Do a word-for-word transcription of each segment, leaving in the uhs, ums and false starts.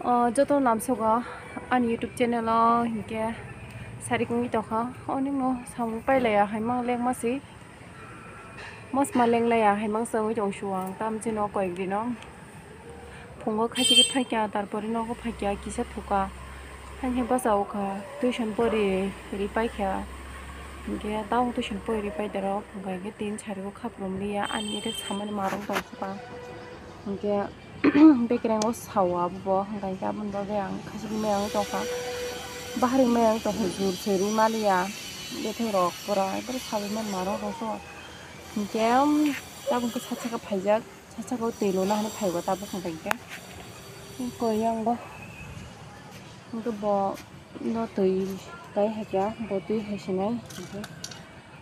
O, joto namsogo ani YouTube channel o hinkhe sarik wngwi tongkha. O, ningno samung pailaiya hai mang lengma si. Mosma lenglaiya hai mang se wngwi tong su ang, tam chino koyek dino. Phungo khachi khe phaikha, tarpore nogo phaikha, kisa thuka. Haini bwsa o kha, tuition pori ri paikha. Hinkhe tabuk tuition pori ri pai derok, hinkhe tin sari o khaprum liya, ani ete samani marung tong kha. Hinkhe Bekereng o sao abo bo, hwnkha khe aboni bagwi ang khachigwi maya wngwi tongkha. Bahari maya wngwi tongkha, jur se rwi maliya. Bethai rok pura ekdom sawi man maro rok so. Hinkhe, um, tabuk khe sat saka phaijak, sat saka o twi luna hinwi phaibo tabuk hwnkha khe. Koi yang bo. Hinkhe bo no twi kai hai kha, bo twi hai sinai. Hinkhe.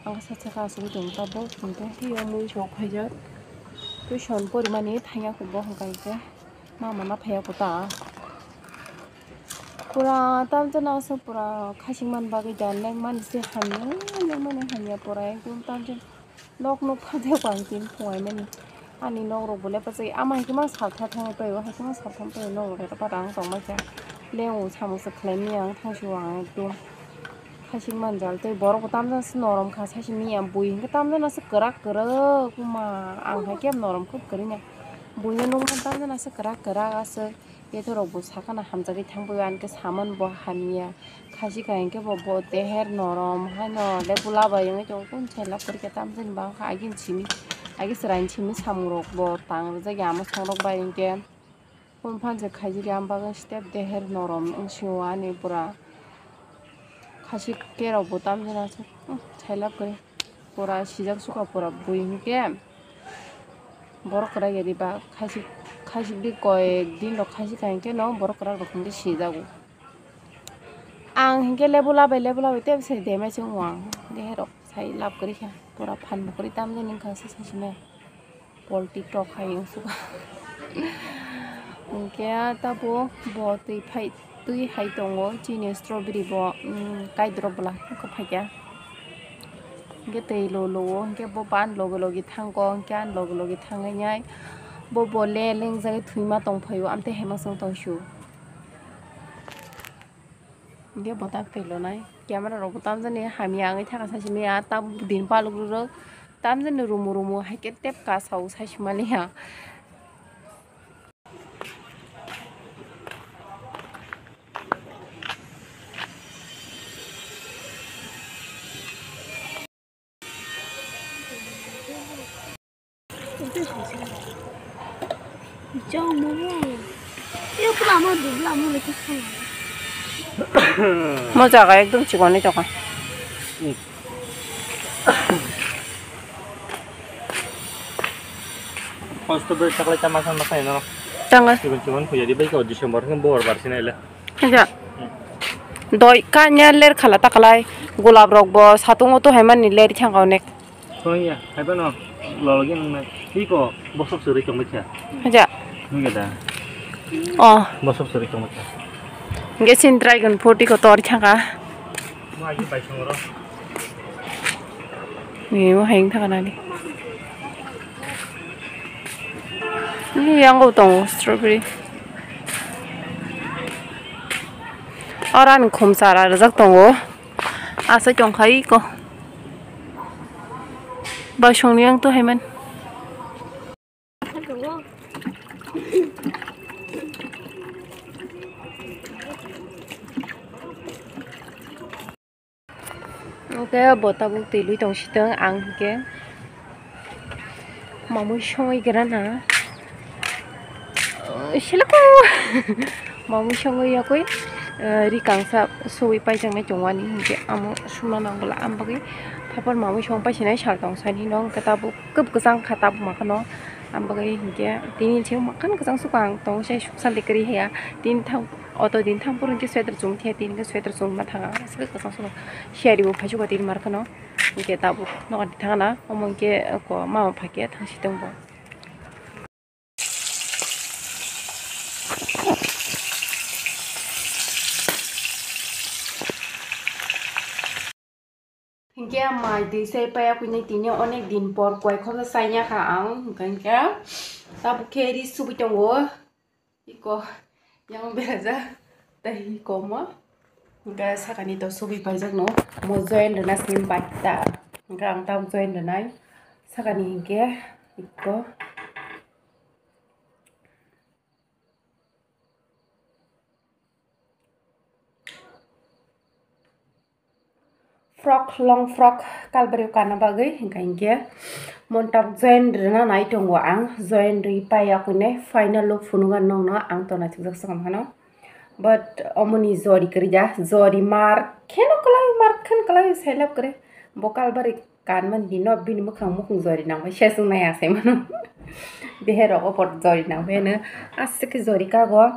Ang sat saka asugwi tongo tabuk, hinkhe tei o mui rok phaijak. Tuition porimani thangya khe bo hwnkha hinkhe mama ma phaiya kota. Pura tamjani aswk pura khachingmani bagwi da lengmani se hamya, lengmani hamya pura ekdom tamjani nok nok phaijak ang tini phungaimani. Ani nok rok bo lepajak, ama hinkhe mang saltha thangwi paio, haikhe mang saltha paio nok rok lepajak ang tongma khe. Leng o samung se khlai maya ang thangsi o ang ekdom. Khaching manjal tei borok bo tamjani se norom kha, saisi mia bui hinkhe tamjani se kwrak kwrak ma ang hai khe norom khe kwrwini. Buino nukmani tamjani se kwrak kwrak aswk. Kaitorrok bo sakano hamjagwi thangbaio, ani khe saman bo hamya. Khachika hinkhe bo, bo deher norom haino le bula bai wngwi tongo, kunu sai lab kwrwikha tamjani bangkha agini simi, agi chwraini simi samungrok bo tang rwjakya ama songrok bai hinkhe. Phone phan se khaijili, ang bagwi step deher norom wngsio ani pura. Khachik kerok bo tamjani aswk, hmm, sailab kwrwi. Pura sijak sukha pura bui hinkhe borok kwrak ya diba. Khachik, khachik di koi din rok khachik kha hinkhe no borok kwrak rok hinkhe sijago. Ang hinkhe lebu labai, lebu labai tei bwsai demai se wng ang. Deherok sai lab kwrwi kha. Pura phan bo kwrwi tamjani wngkha se sai se maya. Polti tok hai wng suka. Hinkhe tabuk bo twi phai, twi hai tongo, chini strawberry bo, mm, kaidrop bwla wngkha phaikha. Hinkhe twi lo lo o, hinkhe bo ban logi logi thango, hinkhe ani logi logi thangwi nai bo, bo le lengjagwi thwima tongphaio, amtwi hai ma chwng tong sio. Hinkhe bwtak twi lonai camera rok bo tamjani hamya wngwi thangkha, saisi maya tabuk din paluk rwrwk tamjani rumu rumu haikhe tep kasao saisi maliya. Mo jaga ekdom chikon ni tongkha. Hosto bai chaklai chama khan bakha ino. Tanga. Chikon chikon puja di bai ko December khe bohor bar sina ile. Aja. Doi kanya ler khala takalai. Gulab rok bo satung o to hai mani ler thang onek. Soya, hai bano lologi nang na. Iko bosok suri kong bacha. Aja. Nungya da. Oh. Bosok suri kong bacha. Nge sin dragon fruit iko tor thang ka. Mo agi bai songro. Ni mo haing thang na ni. Ni yang go tong strawberry. Oro ani khum chara rijak tongo. Asai tongkha iko. Basongni ang to haiman. Oke, bo tabuk twi lui tong sitwng ang hinkhe. Mamui songwi gra na. Silako. Mamui songwi yakui, eh, ri kangsa suwi paijaknai tongwani hinkhe amo sumna nangwla. Am bagwi phapar mamui song paisinai sal tong sani no hinkhe tabuk kwb kwchang kha tabuk makhano. Am bagwi hinkhe tini se makan kwchang sukha ang tong se suk santi kwrwi haya. Tini thang auto din thang phuru hinkhe sweater chum thia tini hinkhe sweater chum ma thanga. Aswk kwchang sukha siyari bo phaisu ba tini mar khano. Hinkhe tabuk nogo di thangna omo hinkhe ko mama phaikhe thangsi tongbo. Hinkhe mai twi sai paya kwinai tini onek din por koi khosa chaya kha ang, hinkhe tabuk khe ri subui tongo. Iko Yang berajak tei komo. Hingke sakani to subi paijak no. Mo join rwna sim baita. Hingke ang tam join rwnai. Sakani hingke ikko. Frock, long frock, kalbari kana bagwi, hingka hinkhe montok join rwna nai tongo ang, join rwi paiya kuinai, final look phunukha nongno ang tona chukjak swkang phano. But omoni jori kwrwi ja, jori mar kheno kwlai, mar khen kwlai, selap kwrwi. Bo kalbari kanmani dino bini mwkhang mukhung jori nangbai, sesung nai asai mano. Dehe rogo pot jori nangbai no, aswk khe jori kago.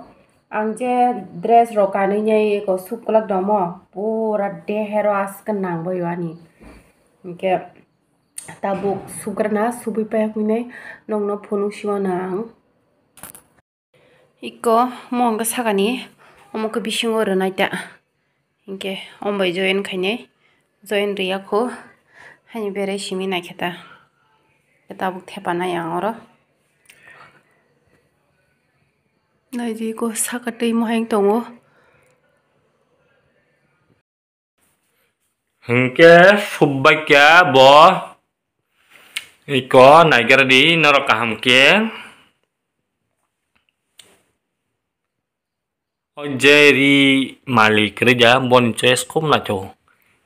Ang je dress rok kanwi nai eko suk kwlak domo, pura dehero aske nangbaio ani. Hinkhe tabuk sugrana subui paihaknai nongno phunuk sio na ang. Iko mo hwnkhe sakani omo khe bisingo rwnaita. Hinkhe omo bai join khainai, join rwya kho, haini berai simi naikhe ta. Tabuk thepanai ang oro. Naidi ko saka twi mohai tongo. Hinkhe subbai kya bo iko naigra di norok kaham khe. O je ri malik rwja boni choice khub naithok.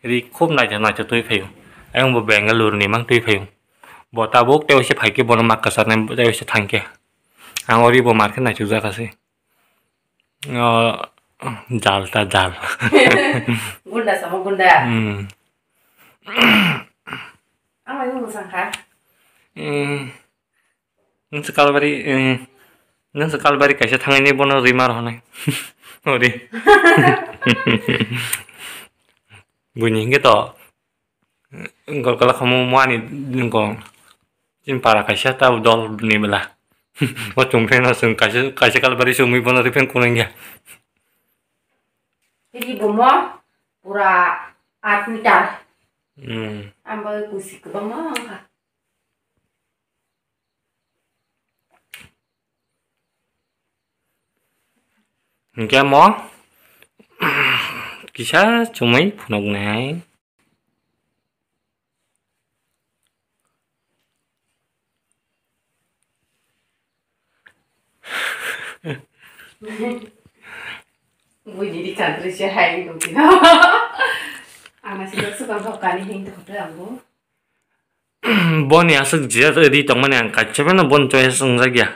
Ri khub naithok naithok twi phaio. Ayang bo Bengaluru ni mang twi phaio. Bo tabuk tei waisa phaikhe bono ma kwcharnai tei waisa thangkhe. Ang o ri bo mar khe naithok jakha se. O jal ta jal. Gunda samo gunda. Hmm. Ang bai mwsang kha. Hmm. Nung se kalbari, eh, nung se kalbari kaisa thangwi bono rima rw hwnwi. Ori. Buini hingke to, gol kala khamu muani ko, chini para kaisa ta dol ni bela. O chung pheno chung kaisa, kaisa kalbari chumui bono ripeng kunung ya. Ini bomo pura aat meter. Hmm. Ambo kusi kwbangma wngkha. Hingke mo kisa chumui phunuknai. Buini di country se hai nungkino. Ang nasi dok sukang kok kani hing dok dok ang bu. Boni aswk jia ri tongmani ang kaisa phano boni choice wngjak ya.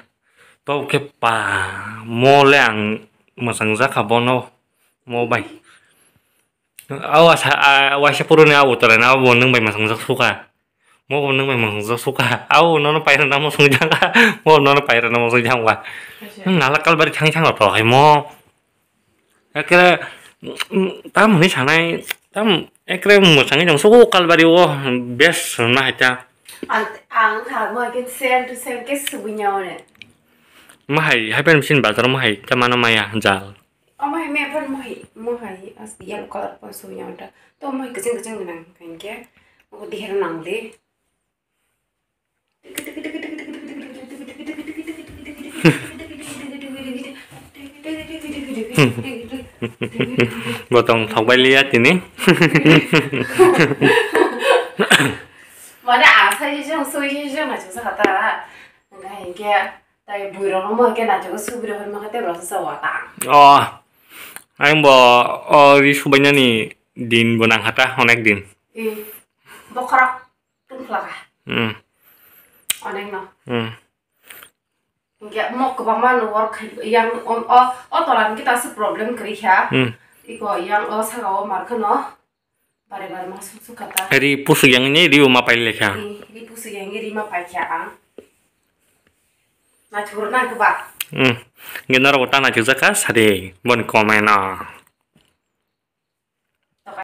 Tobokhe pa mo le ang mwchangjakha bono mo bai. Aw asa, a, waisa puruni abo torai na abo nwng bai mwchangjaksuka. Mo bo nwng bai mwchangjaksuka. Aw nono pairana mwchangjakha. Mo nono pairana mwchangjakha. Nwng nala kalbari thang thang rok hai mo. Ekre, mm, tam hwnwi sanai, tam ekre mwchangwi tong sugo kalbari o best hwnma hai ta. Ang, ang kha mo ke same to same ke subui nya one. Mahai, hai pen sin bazar mahai, ta mano maya jal. O mahai me pon mohai, mohai as yellow color pon subui nya ta. To mohai kaching kaching nang kan ke, o dihero nang le. Botong thokbai liya tini. Mane asai jong sui jong na chuksa kata. Enggak hingke tai buirok no mo hingke na chuksa subiro hor ma kate rasa sawa ta. Oh. Ang bo o ri subainani din bo nang hata onek din. Bokhorok. Tungkhlaka. Hmm. Onekno. Hmm. Hingke mo kwbangma no work khai, yang o, o, o tola hingke ta se problem kwrwi kha. Hmm. Iko yang o saka o mar kheno. Bare bare ma suk suk kata. Ri pusuk yang ni ri ma pai lekha. Ri, ri pusuk yang ni ri ma pai kha ang. Na churu na kuba. Hmm. Hingke norok ta na chujak kha sadi. Bon comment no.